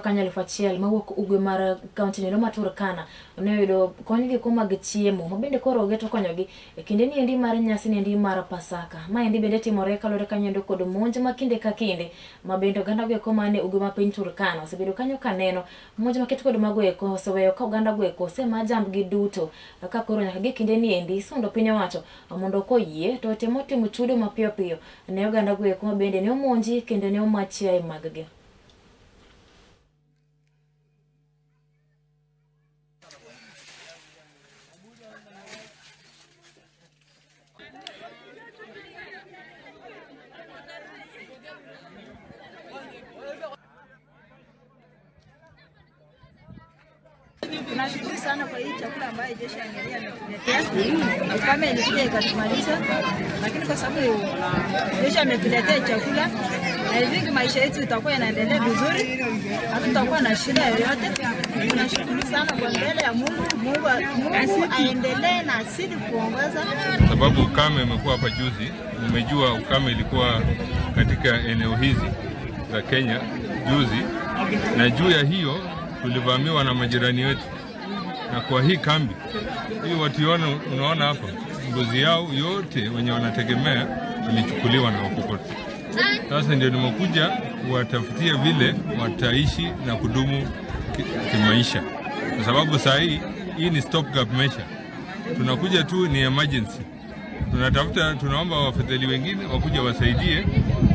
Kanyo 1,000 mawuok ugwe mar kaunti no ma Turkana ne oyudo kony gi mag chiemo ma bende koro ogeto konyogi e kinde ni endi mar nyasi ni endi mar Pasaka. Ma endi bende timore kaluwore kanyo endo kod monj ma kinde ka kinde ma bende oganda go eko mane ugwe ma piny Turkana osebedo kanyo ka neno monj maket kod mago eko oseweyo ka oganda go eko osema jambgi duto ka koro nyaka gi kinde ni endi isundo piny owacho mondo koyie to otemo timo chudo mapiyo piyo ne oganda go eko ma bende ne omonji kendo ne oma chiaye mag gi. Tunashukuru sana kwa hii chakula ambayo jeshi ya Angalia ametuletea. Ukame ilikuja ikatumaliza, lakini kwa sababu jeshi ametuletea chakula, I think maisha yetu itakuwa yanaendelea vizuri, hatutakuwa na shida yoyote. Tunashukuru sana kwa mbele ya Mungu. Mungu, Mungu aendelee na azidi kuongoza, sababu ukame umekuwa hapa juzi. Umejua ukame ilikuwa katika eneo hizi za Kenya juzi, na juu ya hiyo tulivamiwa na majirani wetu, na kwa hii kambi hii watu unaona hapa, mbuzi yao yote wenye wanategemea ilichukuliwa na Wakokoto. Sasa ndio nimekuja kuwatafutia vile wataishi na kudumu kimaisha, kwa sababu saa hii hii ni stop gap measure. Tunakuja tu ni emergency, tunatafuta, tunaomba wafadhili wengine wakuja wasaidie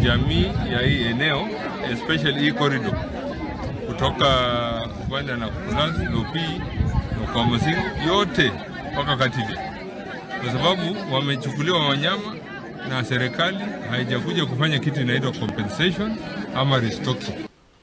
jamii ya hii eneo, especially hii corridor kutoka upande na Kulas, Lopi, Lokomosingo yote mpaka Katilia, kwa sababu wamechukuliwa wanyama na serikali haijakuja kufanya kitu inaitwa compensation ama restocking.